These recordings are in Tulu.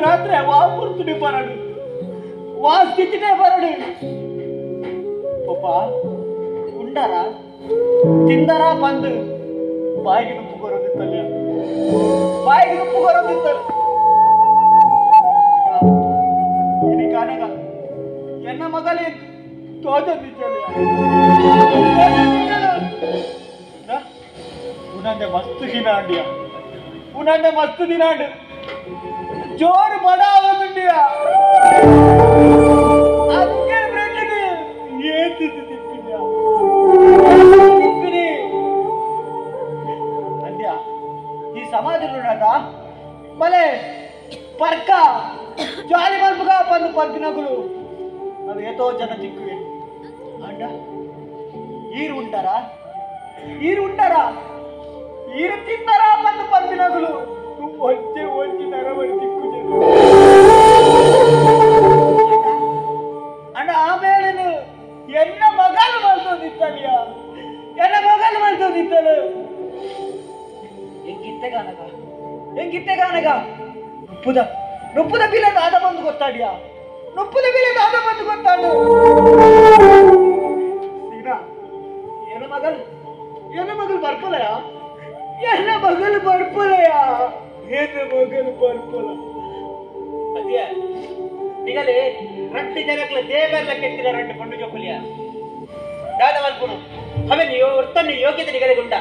ರಾತ್ರಿ ವಾ ಪುರ್ತುಡಿ ಬರಡು ವಾ ಸ್ಥಿತಿನೇ ಬರಡು. ಪಪ್ಪ ಉಂಡಾರ ತಿಂದರ ಬಂದು ಬಾಯಿಗೆ ನುಪ್ಪು ಬರೋದಿತ್ತಲ್ಲ, ಬಾಯಿಗೆ ನುಪ್ಪು ಬರೋದಿತ್ತಲ್ಲ. ಇನಿ ಕಾಣಗ ಎನ್ನ ಮಗಲೇ ತೋಜದಿತ್ತಲ್ಲ. ಉನಂದೆ ಮಸ್ತ್ ದಿನ ಅಂಡಿಯ, ಉನಂದೆ ಮಸ್ತ್ ದಿನ ಅಂಡು ಜೋರು ಬಡ ಆಗುಂಡಿಯ. ಅದಕ್ಕೆ ಬ್ರೆಡ್ ಏನ್ ತಿಂದು ತಿಪ್ಪಿನಿಯ ತಿಪ್ಪಿನಿ ಅಂದ್ಯ. ಈ ಸಮಾಜದ ಮಲೆ ಪರ್ಕ ಜಾಲಿ ಮಲ್ಪುಗ ಬಂದು ಪರ್ಕಿನಗುಲು ಅವು ಏತೋ ಜನ ತಿಕ್ಕುವೆ. ಅಂಡ ಈರು ಉಂಟಾರಾ, ಈರು ಉಂಟಾರಾ, ಈರು ತಿಂದರಾ ಬಂದು ಪರ್ಕಿನಗುಲು ಒಂಜೆ ಒಂಜಿ ನರವಡಿ ತಿಕ್ಕು. ಅಣ್ಣ ಆಮೇಲೆ ಎನ್ನ ಮಗಲು ಮಲ್ತೋದಿತ್ತಲಿಯ, ಎನ್ನ ಮಗಲು ಮಲ್ತೋದಿತ್ತಲು. ಎಂಗಿತ್ತೆ ಗಾನಗ, ಎಂಗಿತ್ತೆ ಗಾನಗ ನುಪ್ಪುದ ನುಪ್ಪುದ ಬಿಲೆ ದಾದ ಬಂದು ಗೊತ್ತಾಡಿಯ, ನುಪ್ಪುದ ಬಿಲೆ ದಾದ ಬಂದು ಗೊತ್ತಾಡು. ಸೀನಾ ಎನ್ನ ಮಗಲು, ಎನ್ನ ಮಗಲು ಬರ್ಪಲಯ, ಎನ್ನ ಮಗಲು ಬರ್ಪಲಯ, ಎನ್ನ ಮಗಲು ಬರ್ಪಲ. ಅದ್ಯ ನಿಗಲೆ ರಟ್ಟು ಜನಕ್ಲ ದೇವರ್ಲ ಕೆತ್ತಿದ ರಟ್ಟು ಪಂಡು ಜೋಕುಲಿಯ ದಾದ ಮಲ್ಪುನು ಅವೆ ನೀವು ಒರ್ತನ್ನು ಯೋಗ್ಯತೆ ನಿಗಲೆ ಗುಂಡ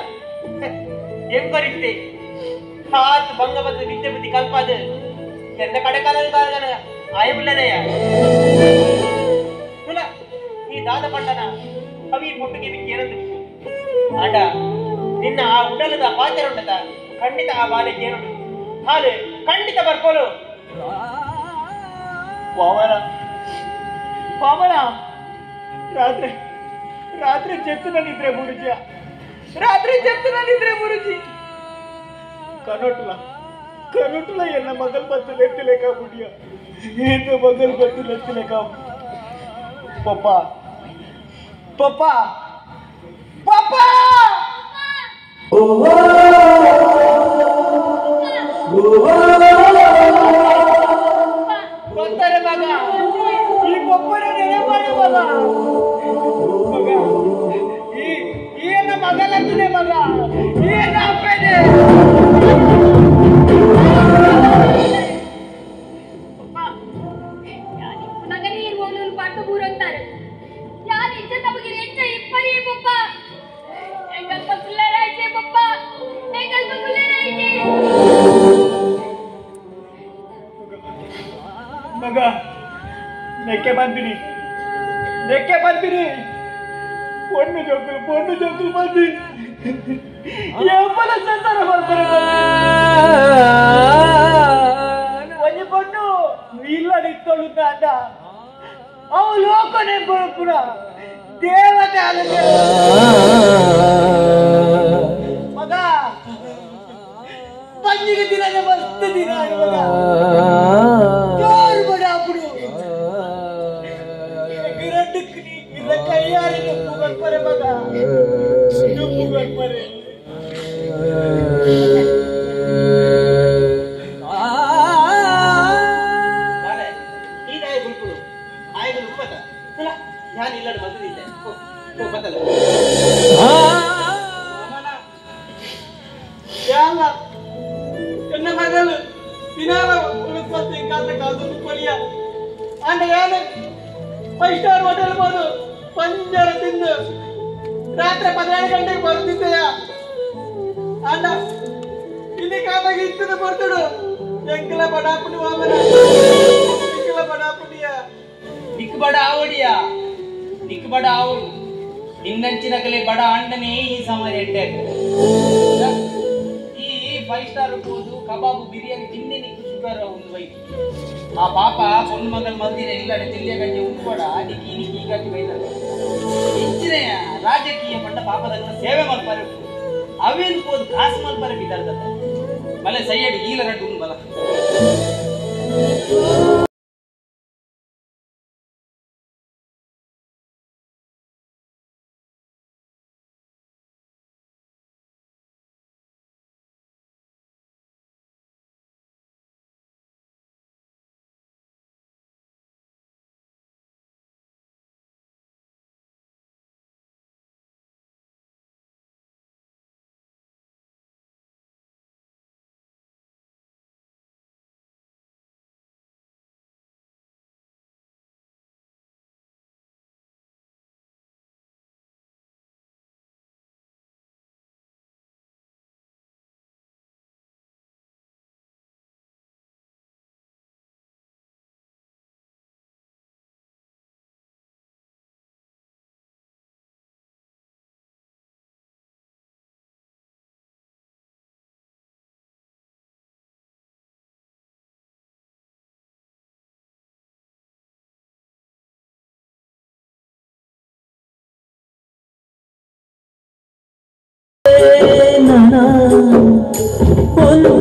ಎಂಕೊರಿತ್ತೆ ಆತ್ ಭಂಗ ಬಂದು ವಿದ್ಯೆ ಬುದ್ಧಿ ಕಲ್ಪಾದ ಎನ್ನ ಕಡೆಕಾಲದ ಕಾಲದ ಆಯಬುಲ್ಲನೆಯ ತುಲ ಈ ದಾದ ಪಂಡನ ಅವಿ ಪೊಟ್ಟುಗೆ ಬಿಕ್ಕೇನಂದು ಆಂಡ ನಿನ್ನ ಆ ಉಡಲದ ಪಾತೆರುಂಡದ ಖಂಡಿತ ಆ ಬಾಲೆ ಕೇರುಡು ಹಾಲು ಖಂಡಿತ ಬರ್ಪೋಲು. ವಾಮನ ವಾಮನ ರಾತ್ರಿ ರಾತ್ರಿ ಚೆತ್ತುನ ನಿದ್ರೆ ಬುರುಜಿಯ, ರಾತ್ರಿ ಚೆತ್ತುನ ನಿದ್ರೆ ಬುರುಜಿ. ಕನೋಟುಲ ಕನೋಟುಲ ಎನ್ನ ಮಗಲ್ ಬತ್ತು ಲೆತ್ತಿಲೇಕ ಬುಡಿಯ, ಎನ್ನ ಮಗಲ್ ಬತ್ತು ಲೆತ್ತಿಲೇಕ. ಪಪ್ಪ ಪಪ್ಪ ಪಪ್ಪ ಗೊತ್ತಾರೆ ಮಗ, ಈ ಪಪ್ಪನ ನೆನಪಾಡು ಮಗ. ಮಗ ಈ ಈ ಎನ್ನ ಮಗಲಂತನೆ ಮಗ, ಈ ಎನ್ನ ಅಪ್ಪನೇ. ಮಗ ನೆಕ್ಕೆ ಬಂದಿನಿ, ನೆಕ್ಕೆ ಬಂದಿನಿ. ಪೊಣ್ಣು ಜೋಕುಲು ಪೊಣ್ಣು ಜೋಕುಲು ಬಂದಿ ಎಪ್ಪಲ ಸಂಸಾರ ಬರ್ತಾರೆ. ಒಂಜಿ ಪೊಣ್ಣು ಇಲ್ಲ ನಿತ್ತೊಳು ಅಂದ ಅವು ಲೋಕನೇ ಪುನಃ ದೇವತೆ ಆಗುತ್ತೆ ಮಗ. ಬಂಜಿಗೆ ದಿನ ಮಸ್ತ್ ದಿನ ಮಗ, ಜೋರು ಬಡ ಅప్పుడు ಕೈಯಾರೆ ನುಪ್ಪು ಬರ್ಪರೆ ಮಗ, ನುಪ್ಪು ಬರ್ಪರೆ. ಎನ್ನ ಮಗಲು ದಿನಾಲ ಕೊಲಿಯ ಅಂಡ ಏನು ಫೈವ್ ಸ್ಟಾರ್ ಹೋಟೆಲ್ ಹೋದು ಪಂಜರ ತಿಂದು ರಾತ್ರಿ 12 ಗಂಟೆಗೆ ಬರುತ್ತಿದ್ದೆಯ ಅಂಡ ಇಲ್ಲಿ ಕಾಲಾಗ ಇತ್ತದ ಬರ್ತಡು. ಎಂಕಲ ಬಡಾಪುಣಿ ವಾಮನ, ಎಂಕಲ ಬಡಾಪುಣಿಯ ನಿಕ್ ಬಡ ಆವಡಿಯ, ನಿಕ್ ಬಡ ಆವಡು ನಿನ್ನಂಚಿನಕಲೆ ಬಡ ಅಂಡನೇ ಈ ಸಮಾಜ ಎಡ್ಡೆ. ಈ ಫೈವ್ ಸ್ಟಾರ್ ಹೋದು ಕಬಾಬು ಬಿರಿಯಾನಿ ತಿನ್ನೆ ನಿಕ್ಕು ಶುಗರ್ ಒಂದು ವೈದ್ಯ ಆ ಪಾಪ ಪೊಣ್ಣು ಮಗಲ್ ಮಲ್ದಿನ ಇಲ್ಲಡೆ ತಿಲ್ಲಿಯ ಗಂಟೆ ಉಂಟು ನಿಕ್ಕಿ ನಿಕ್ಕಿ ಈ ಗಂಟೆ ಬೈದ ಇಂಚಿನೆಯ ರಾಜಕೀಯ ಪಂಡ ಪಾಪದ ಸೇವೆ ಮಲ್ಪಾರೆ ಅವೇನು ಪೋದು ಕಾಸು ಮಲ್ಪಾರೆ ಬಿದ್ದಾರ್ದ ಮಲೆ ಸೈಯಡಿ ಈಲ ರಡ್ಡು ಬಲ.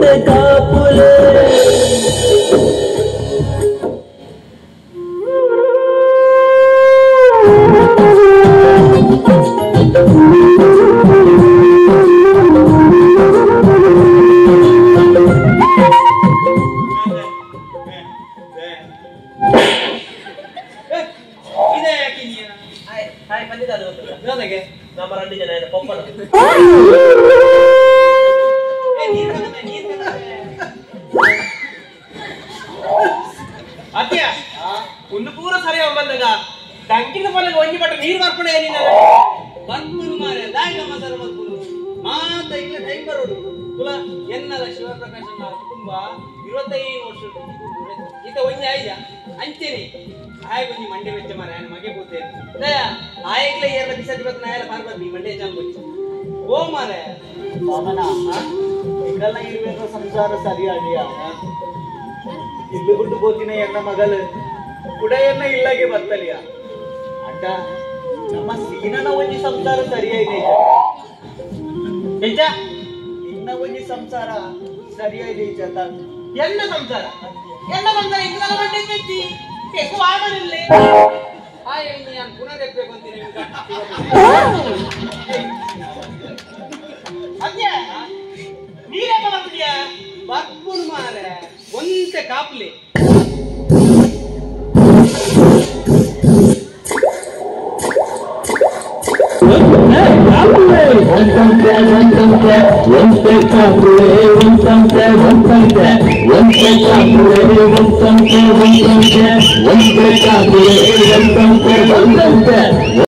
ಒಂತೆ ಕಾಪುಲೆ. ಅತ್ಯ ಒಂದು ಪೂರ ಸರಿ ಬಂದಾಗ ದಂಕಿನ ಪೊಲಗ ಒಂಜಿ ಪಟ್ಟ ನೀರು ಬರ್ಪಣೆ ಬರ್ಪುನು ಮಾರೆ ದಾಯಿನ ಮಸಾಲ ಮಲ್ಪುನು ಮಾತ ಇಲ್ಲ ಟೈಮ್ ಬರೋಡು ತುಲ ಎನ್ನಲ ಶಿವಪ್ರಕಾಶನ ಕುಟುಂಬ 25 ವರ್ಷ ಈತ ಒಂಜಿ ಆಯ್ದ ಅಂಚೆನಿ ಆಯ್ ಒಂಜಿ ಮಂಡೆ ವೆಚ್ಚ ಮಾರೆ ఆయన ಮಗೆ ಪೋತೆ ದಯ ಆಯಗ್ಲ ಏರ್ಲ ಬಿಸತಿ ಬತ್ ನಾಯಲ ಪಾರ್ಬತ್ ಈ ಮಂಡೆ ಚಾಂ ಬೊಚ್ಚ ಓ ಮಾರೆ ವಾಮನ ಇಗಲ್ಲ ಇರುವೆನ ಸಂಸಾರ ಸರಿಯಾಡಿಯ ಇಲ್ಲು ಗುಡ್ಡು ಬೋತಿನ ಎನ್ನ ಮಗಲು ಕುಡೆಯನ್ನ ಇಲ್ಲಾಗೆ ಬರ್ತಲಿಯ ಅಡ್ಡ ನಮ್ಮ ಸೀನನ ಒಂಜಿ ಸಂಸಾರ ಸರಿಯಾಗಿದೆ ನಿಜ ನಿನ್ನ ಒಂಜಿ ಸಂಸಾರ ಸರಿಯಾಗಿದೆ ಎನ್ನ ಸಂಸಾರ ಎನ್ನ ಸಂಸಾರ ಇಂದಲ ಮಂಡೆ ಬೆತ್ತಿ ఎక్కువ ಆಗಲಿಲ್ಲ ಹಾಯ್ ನಾನು ಪುನರೆಪ್ಪೆ ಬಂತೀನಿ ಅದ್ಯ ನೀರೇಕ ಬರ್ತಿದ್ಯಾ ಬರ್ಪುನು ಮಾರೆ ಒಂತೆ ಕಾಪ್ಲೆ ಒಂತಂತೆ ಒಂತಂತೆ ಒಂತೆ ಕಾಪುಲೆ ಒಂತಂತೆ ಒಂತಂತೆ ಒಂತೆ ಕಾಪುಲೆ ಒಂತಂತೆ ಒಂತಂತೆ ಒಂತೆ ಕಾಪುಲೆ ಒಂತಂತೆ ಒಂತಂತೆ.